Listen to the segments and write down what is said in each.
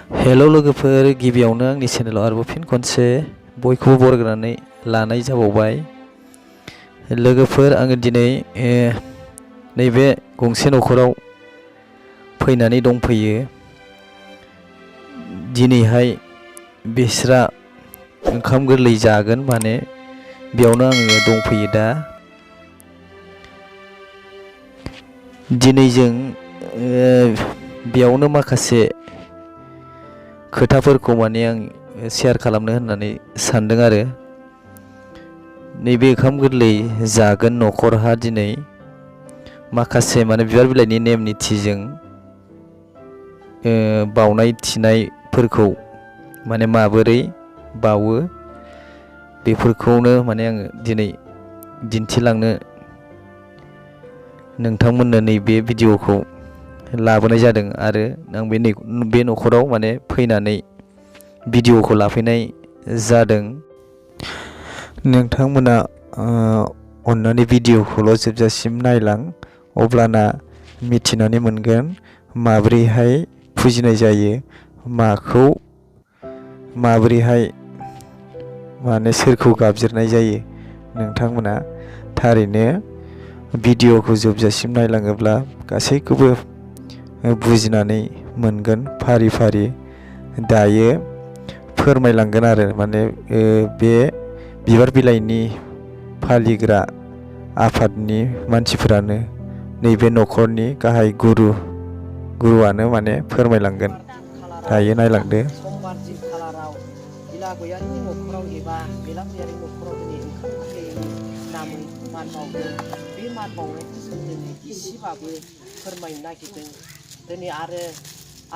Hello लोगोफोर, गिबियावनो आंनि चेनेलाव आरोबाव फिन खनसे बयखौबो बरायनानै लानाय जाबावबाय। लोगोफोर, आङो दिनै नैबे गंसे न'खराव फैनानै दंफैयो। दिनैहाय बिस्रा ओंखाम गोरलै जागोन, माने बेयावनो आङो दंफैयो दा। दिनै जों बेयावनो माखासे खोथाफोरखौ माने आं शेयार खालामनो होननानै सानदों आरो। नैबे ओंखाम गोरलै जागोन न'खरहा दिनै माखासे माने बिबार बिलाइनि नेम निथिजों बावनाय थिनायफोरखौ माने माबोरै बावो बेफोरखौनो माने आङो दिनै दिन्थिलांनो नोंथांमोननो नैबे भिडिअ'खौ लाबोनाय जादों। आरो आं बे न'खराव माने फैनानै भिडिअ'खौ लाफैनाय जादों। नोंथांमोना अन्नानै भिडिअ'खौल' जोबजासिम नायलां, अब्लाना मिथिनानै मोनगोन माबोरैहाय फुजिनाय जायो, माखौ माबोरैहाय माने सोरखौ गाबज्रिनाय जायो। नोंथांमोना थारैनो भिडिअ'खौ जोबजासिम नायलाङोब्ला गासैखौबो बुजिनानै मोनगोन। फारि फारि दायो फोरमायलांगोन आरो माने बे बिबार बिलाइनि फालिग्रा आफादनि मानसिफोरानो, नैबे न'खरनि गाहाय गुरुआनो माने फोरमायलांगोन। दायो नायलांदो। समबार दिन खालाराव बिला गयारिनि न'खराव एबा बेला गयारिनि न'खराव दिनै ओंखाम गोरलैनि नामै मान बावदों। बे मान बावनायखौ जों दिनै एसेबाबो फोरमायनो नागिरदों। दिनै आरो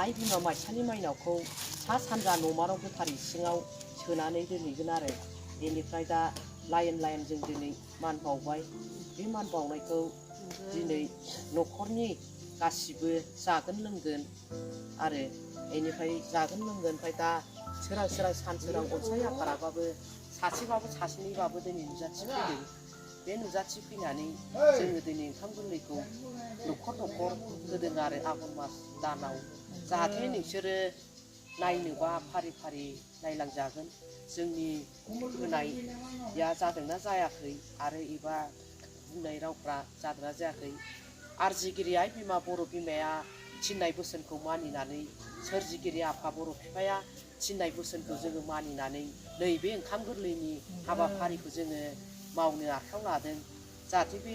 आइ बिमा माइसानि माइनावखौ सा सानजा न'माराव गोथार इसिङाव सोनानै दोनहैगोन आरो। बेनिफ्राय दा लाइन जों दिनै मान बावबाय। बे मान बावनायखौ दिनै न'खरनि गासिबो जागोन लोंगोन आरो बेनिफ्राय जागोन लोंगोन। ओमफ्राय दा सोरां सानसोरां अनसाय आफादाबाबो सासेबाबो सासेनिबाबो दिनै नुजाथि फैदों। बे नुजाथि फैनानै जोङो दिनै ओंखाम गोरलैखौ न'खर होदों आरो आघन मास दानाव। जाहाथे नोंसोरो नायनोबा फारि फारि नायलांजागोन जोंनि होनाया जादोंना जायाखै, आरो एबा बुंनाय रावफ्रा जादोंना जायाखै। आरजिगिरि आइ बिमा बर' बिमाया थिननाय बोसोनखौ मानिनानै, सोरजिगिरि आफा बर' बिफाया थिननाय बोसोनखौ जोङो मानिनानै नैबे ओंखाम गोरलैनि हाबाफारिखौ जोङो मावनो आखायाव लादों। जाहाथे बे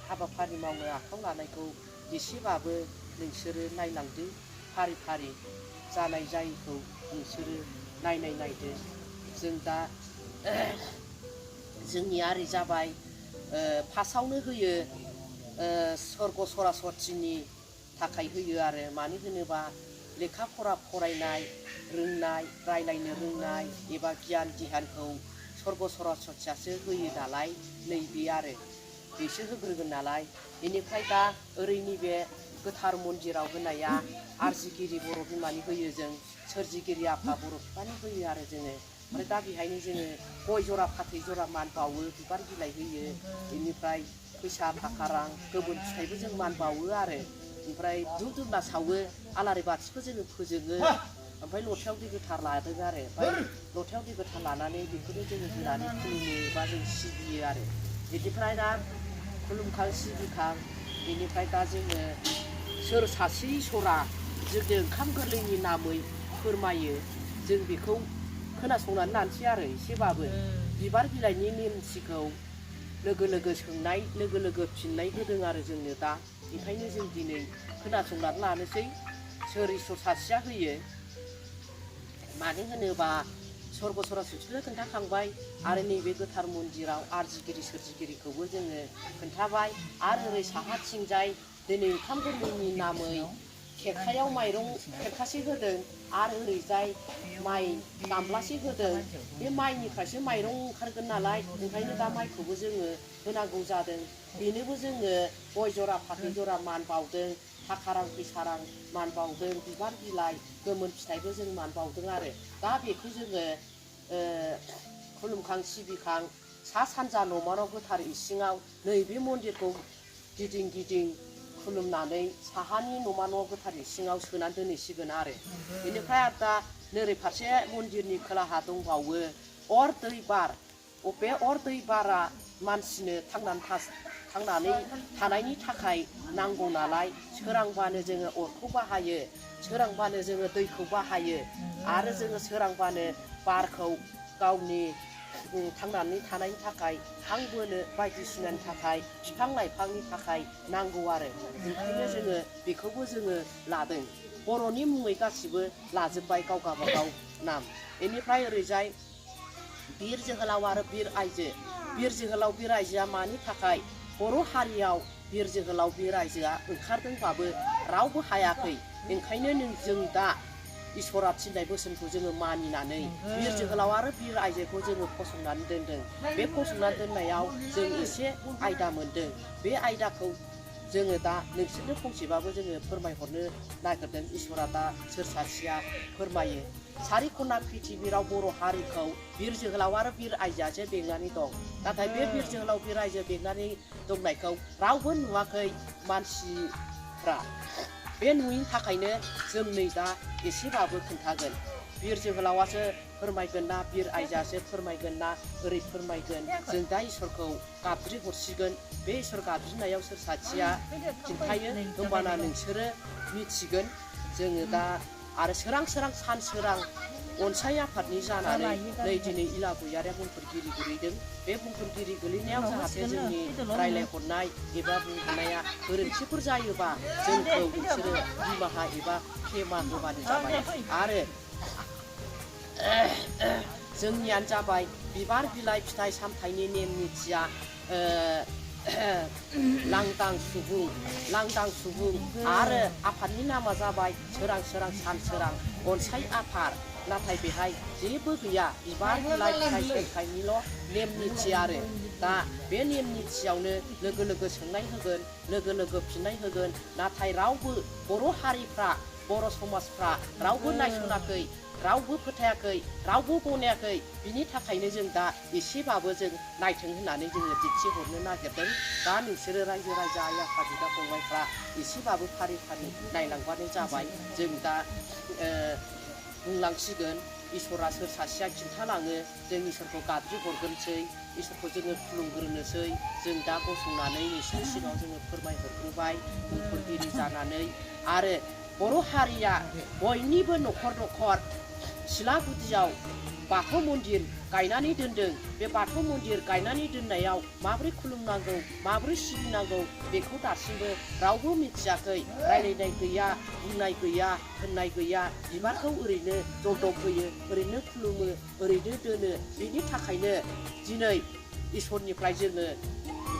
हाबाफारि मावनो आखायाव लानायखौ एसेबाबो नोंसोरो नायलांदो। फारि फारि जानाय जायैखौ नोंसोरो नायदो। जों दा जोंनिया ओरै जाबाय, फार्स्टआवनो होयो सर्ग सरासतिनि थाखाय होयो आरो। मानो होनोबा लेखा फरा फरायनाय रोंनाय, रायलायनो रोंनाय एबा गियान दिहानखौ सर्ग सरासतियासो होयो नालाय, नैबे आरो बेसो होग्रोगोन नालाय। बेनिफ्राय दा ओरै नैबे गोथार मन्दिराव होनाया आरजिगिरि बर' बिमानि होयो जों, सोरजिगिरि आफा बर' बिफानि होयो आरो जोङो। ओमफ्राय दा बेहायनो जोङो गय जरा फाथै जरा मान बावो, बिबार बिलाइ होयो। बेनिफ्राय फैसा थाखा रां गोबोर फिथाइबो जों मान बावो आरो। ओमफ्राय धुप धुना सावो, आलारि बाथिखौ जोङो फोजोङो। ओमफ्राय लथायाव दै गोथार लादों आरो। ओमफ्राय लथायाव दै गोथार लानानै बेखौनो जोङो होनानै खुलुमो बा जों सिबियो आरो। बिनिफ्राय दा खुलुमखां सिबिखां बेनिफ्राय दा जोङो सोर सासे इसरा जोंनो ओंखाम गोरलैनि नामै फोरमायो, जों बेखौ खोनासंनानै लानोसै आरो एसेबाबो। बिबार बिलाइनि नेमसिखौ लोगो सोंनाय लोगो फिननाय होदों आरो जोंनो दा। ओंखायनो जों दिनै खोनासंनानै लानोसै सोर इसोर सासेया होयो। मानो होनोबा सर्ग सरासतिनो खोन्थाखांबाय, आरो नैबे गोथार मन्दिराव आरजिगिरि सोरजिगिरिखौबो जोङो खोन्थाबाय। आरो ओरै साहाथिंजाय दिनै ओंखाम गोरलैनि नामै खेरखायाव माइरं खेरखासे होदों, आरो ओरैजाय माइ गामब्लासे होदों। बे माइनिफ्रायसो माइरं ओंखारगोन नालाय, ओंखायनो दा माइखौबो जोङो होनांगौ जादों। बेनोबो जोङो गय जरा फाथै जरा मान बावदों, थाखा रां फैसा रां मान बावदों, बिबार बिलाइ गोमोन फिथाइबो जों मान बावदों आरो। दा बेखौ जोङो खुलुमखां सिबिखां सा सानजा न'मानाव गोथार इसिङाव नैबे मन्दिरखौ गिदिं खुलुमनानै साहानि न'मा न' गोथार इसिङाव सोनानै दोनहैसिगोन आरो बेनिफ्राय आरो दा नोरै फारसे मन्दिरनि खोलाहा दंबावो अर दै बार बे अर दै बारा मानसिनो थांनानै थानायनि थाखाय नांगौ नालाय सोरांबानो जोङो अरखौ बाहायो सोरांबानो जोङो दैखौ बाहायो आरो जोङो सोरांबानो बारखौ गावनि थांनानै थानायनि थाखाय हां बोनो बायदिसिनानि थाखाय बिफां लाइफांनि थाखाय नांगौ आरो ओंखायनो जोङो बेखौबो जोङो लादों बर'नि मुङै गासिबो लाजोब्बाय गाव गावबागाव नाम बेनिफ्राय ओरैजाय बिर जोहोलाव आरो बिर आइजो बिर जोहोलाव बिर आइजोआ मानि थाखाय बर' हारियाव बिर जोहोलाव बिर आइजोआ ओंखारदोंबाबो रावबो हायाखै ओंखायनो जों दा इसोरा थिननाय बोसोनखौ जोङो मानिनानै बिर जोहोलाव आरो बिर आइजोखौ जोङो फसंनानै दोनदों बे फसंनानै दोननायाव जों एसे आयदा मोनदों बे आयदाखौ जोङो दा नोंसोरनो फंसेबाबो जोङो फोरमायहरनो नागिरदों इसोरा दा सोर सासेया फोरमायो सारि खना पृथिबियाव बर' हारिखौ बिर जोहोलाव आरो बिर आइजोआसो बेंनानै दं नाथाय बे बिर जोहोलाव बिर आइजो बेंनानै दंनायखौ रावबो नुवाखै मानसिफ्रा बे नुयिनि थाखायनो जों नै दा एसेबाबो खोन्थागोन बिर जोहोलावासो फोरमायगोन ना बिर आइजोआसो फोरमायगोन ना ओरै फोरमायगोन जों दा इसोरखौ गाबज्रि हरसिगोन बे इसोर गाबज्रिनायाव सोर सासेया खिन्थायो होमबाना नोंसोरो मिथिगोन जोङो दा आरो सोरां सोरां सान सोरां अनसाय आफादनि जानानै नै दिनै इला गयारिया बुंफोरगिरि गोलैदों बे बुंफोरगिरि गोलैनायाव जाहाथे जोंनि रायलायहरनाय एबा बुंहरनाया गोरोन्थिफोर जायोबा जोंखौ बिसोरो निमाहा एबा खेमा होबानो जाबाय आरो जोंनियानो जाबाय बिबार बिलाइ फिथाइ सामथाइनि नेम निथिया लांदां सुबुं आरो आफादनि नामा जाबाय सोरां सोरां सान सोरां अनसाय आफाद नाथाय बेहाय जेबो गैया बिबार बिलाइ फिथाइ सामथाइनिल' नेम निथि आरो दा बे नेम निथियावनो लोगो लोगो सोंनाय होगोन लोगो लोगो फिननाय होगोन नाथाय रावबो बर' हारिफ्रा बर' समाजफ्रा रावबो नायसनाखै रावबो फोथायाखै रावबो गनायाखै बिनि थाखायनो जों दा एसेबाबो जों नायथों होननानै जोङो दिन्थिहरनो नागिरदों दा नोंसोरो रायजो राजा आइ आफा बिदा फंबायफ्रा एसेबाबो फारि फारि नायलांबानो जाबाय जों दा बुंलांसिगोन इसोरा सोर सासेया खिन्थालाङो जों इसोरखौ गाबज्रि हरगोनसै इसोरखौ जोङो खुलुमग्रोनोसै जों दा गसंनानै नोंसोरनि सिगाङाव जोङो फोरमायहरग्रोबाय बुंफोरगिरि जानानै आरो बर' हारिया बयनिबो न'खर न'खर सिला गुदियाव बाथौ मन्दिर गायनानै दोनदों बे बाथौ मन्दिर गायनानै दोननायाव माबोरै खुलुमनांगौ माबोरै सिबिनांगौ बेखौ दासिमबो रावबो मिथियाखै रायलायनाय गैया बुंनाय गैया होननाय गैया बिबारखौ ओरैनो दरदब होयो ओरैनो खुलुमो ओरैनो दोनो बेनि थाखायनो दिनै इसोरनिफ्राय जोङो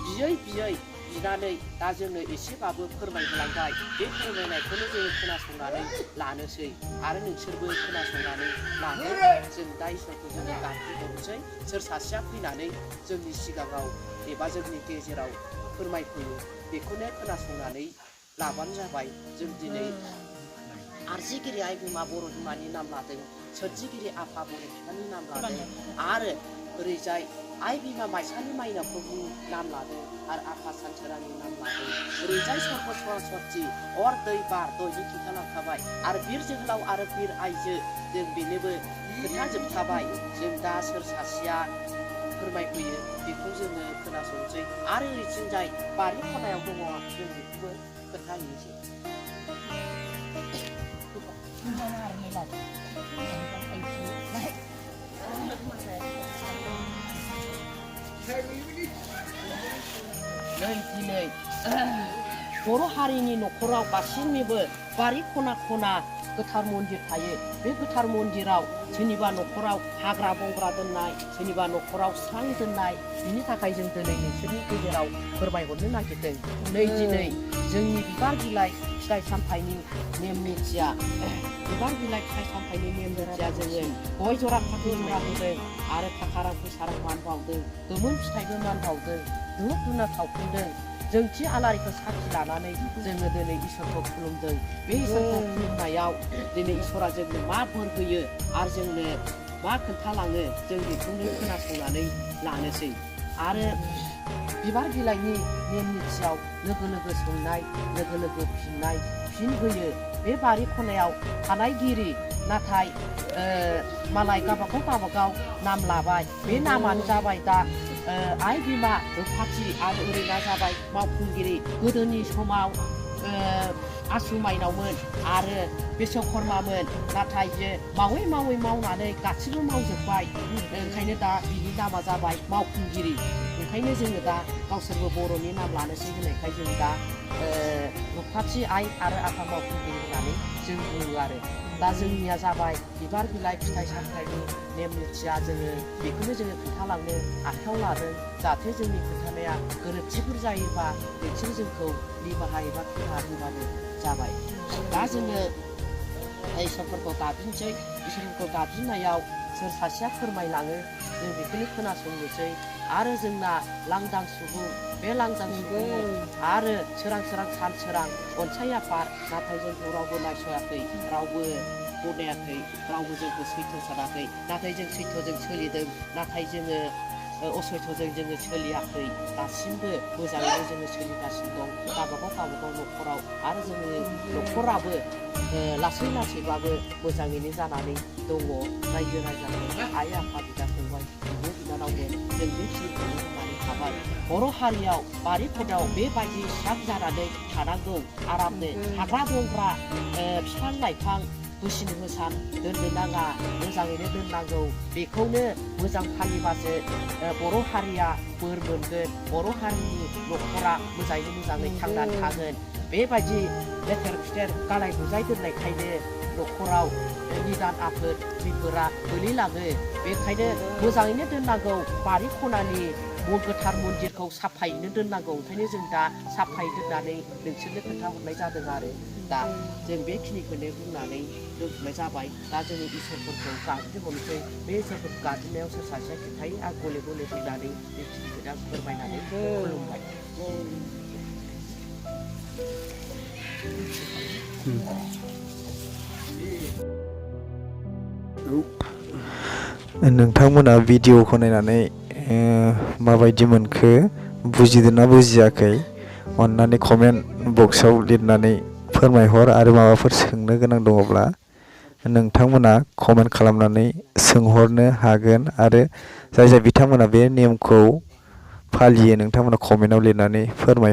बियै बियै बिनानै दा जोङो एसेबाबो फोरमायहोलांबाय बे फोरमायनायखौनो जोङो खोनासंनानै लानोसै आरो नोंसोरबो खोनासंनानै लानो जों दा इसोरखौ जोङो गाबज्रिहरनोसै सोर सासेया फैनानै जोंनि सिगाङाव एबा जोंनि गेजेराव फोरमायफैयो बेखौनो खोनासंनानै लाबानो जाबाय जों दिनै आरजिगिरि आइ बिमा बर' बिमानि नाम लादों सोरजिगिरि आफा बर' बिफानि नाम लादों आरो ओरैजाय आइ बिमा माइसालि माइनावखौ नाम लादों आरो आफा सानसोरांनि नाम लादों ओरैजाय सर्ग सरासति अर दै बार दयनि खिन्थालांखाबाय आरो बिर जोहोलाव आरो बिर आइजो जों बेनोबो खोन्थाजोबखाबाय जों दा सोर सासेया फोरमायफैयो बेखौ जोङो खोनासंसै आरो ओरैथिंजाय बारि खनायाव दङ जों बेखौबो खोन्थाहैनोसै नै दिनै बर' हारिनि न'खराव गासैनिबो बारि खना खना गोथार मन्दिर थायो बे गोथार मन्दिराव सोरनिबा न'खराव हाग्रा बंग्रा दोननाय सोरनिबा न'खराव स्रां दोननाय बिनि थाखाय जों दिनै नोंसोरनि गेजेराव फोरमायहरनो नागिरदों नै दिनै जोंनि बिबार बिलाइ फिथाइ सामथाइनि नेम निथिया बिबार बिलाइ फिथाइ सामथाइनि नेम निथिया जोङो गय जरा फाथै जरा होदों आरो थाखा रां फैसा रां मान बावदों गोमोन फिथाइबो मान बावदों धुप धुना सावफुंदों जोंथि आलारिखौ साखि लानानै जोङो दिनै इसोरखौ खुलुमदों बे इसोरखौ खुलुमनायाव दिनै इसोरा जोंनो मा बोर होयो आरो जोंनो मा खोन्थालाङो जों बेखौनो खोनासंनानै लानोसै आरो बिबार बिलाइनि नेम निथियाव लोगो लोगो सोंनाय लोगो लोगो फिननाय फिन होयो बे बारि खनायाव थानायगिरि नाथाय मालाय गावबागाव नाम लाबाय बे नामानो जाबाय दा आइ बिमा रुफाथि आरो ओरैना जाबाय मावफुंगिरि गोदोनि समाव आसु माइनावमोन आरो बिश्वकर्मामोन नाथाय जे मावै मावनानै गासिबो मावजोब्बाय ओंखायनो दा बिनि नामा जाबाय मावफुंगिरि ओंखायनो जोङो दा गावसोरबो बर'नि नाम लानोसै होननायखाय जों दा रुफाथि आइ आरो आफा मावफुंगिरि होननानै जों बुङो आरो दा जोंनिया जाबाय बिबार बिलाइ फिथाइ सामथाइनि नेम निथिया जोङो बेखौनो जोङो खोन्थालांनो आखायाव लादों जाहाथे जोंनि खोन्थानाया गोरोन्थिफोर जायोबा नोंसोर जोंखौ निमाहा एबा खेमा होबानो जाबाय दा जोङो इसोरफोरखौ गाबज्रिनोसै इसोरफोरखौ गाबज्रिनायाव सोर सासेया फोरमायलाङो जों बेखौनो खोनासंनोसै आरो जोंना लांदां सुबुं बे लांदां सुबुं आरो सोरां सान सोरां अनसाय आफाद नाथाय जोंखौ रावबो नायस'याखै रावबो गनायाखै रावबो जोंखौ सैथो सानाखै नाथाय जों सैथोजों सोलिदों नाथाय जोङो असैथोजों जोङो सोलियाखै दासिमबो मोजाङैनो जोङो सोलिगासिनो दं गावबागाव न'खराव आरो जोङो न'खराबो लासैबाबो मोजाङैनो जानानै दङ रायजो राजाफोर आइ आफा बिदा फंबाय बिब' बिनानावमोन जों बे खिनिखौनो होननानै थाबाय बर' हारियाव बारि खनायाव बेबायदि स्रां जानानै थानांगौ आरामनो हाग्रा बंग्रा बिफां लाइफां होसिन होसान दोननो नाङा मोजाङैनो दोननांगौ बेखौनो मोजां फालिबासो बर' हारिया बोर मोनगोन बर' हारिनि न'खरा मोजाङै थांनानै थागोन बेबायदि लेथेर फिथेर गालाय गुजाय दोननायखायनो न'खराव निदान आफोद खैफोदा गोलैलाङो बेखायनो मोजाङैनो दोननांगौ बारि खनानि गोथार मन्दिरखौ साफायैनो दोननांगौ ओंखायनो जों दा साफायै दोननानै नोंसोरनो खोन्थाहरनाय जादों आरो दा जों बेखिनिखौनो बुंनानै दोनथ'नाय जाबाय दा जोङो इसोरफोरखौ गाबज्रिहरनोसै बे इसोरफोरखौ गाबज्रिनायाव सोर सासेया खिन्थायो आं गले गले फैनानै बेखिनिखौ दा फोरमायनानै खुलुमबाय नोंथांमोना भिडिअखौ नायनानै माबायदि मोनखो बुजिदोंना बुजियाखै अन्नानै कमेन्ट बक्सआव लिरनानै फोरमायहर आरो माबाफोर सोंनो गोनां दङब्ला नोंथांमोना कमेन्ट खालामनानै सोंहरनो हागोन आरो जाय बिथांमोना बे नेमखौ फालियो नोंथांमोना कमेन्टआव लिरनानै फोरमाय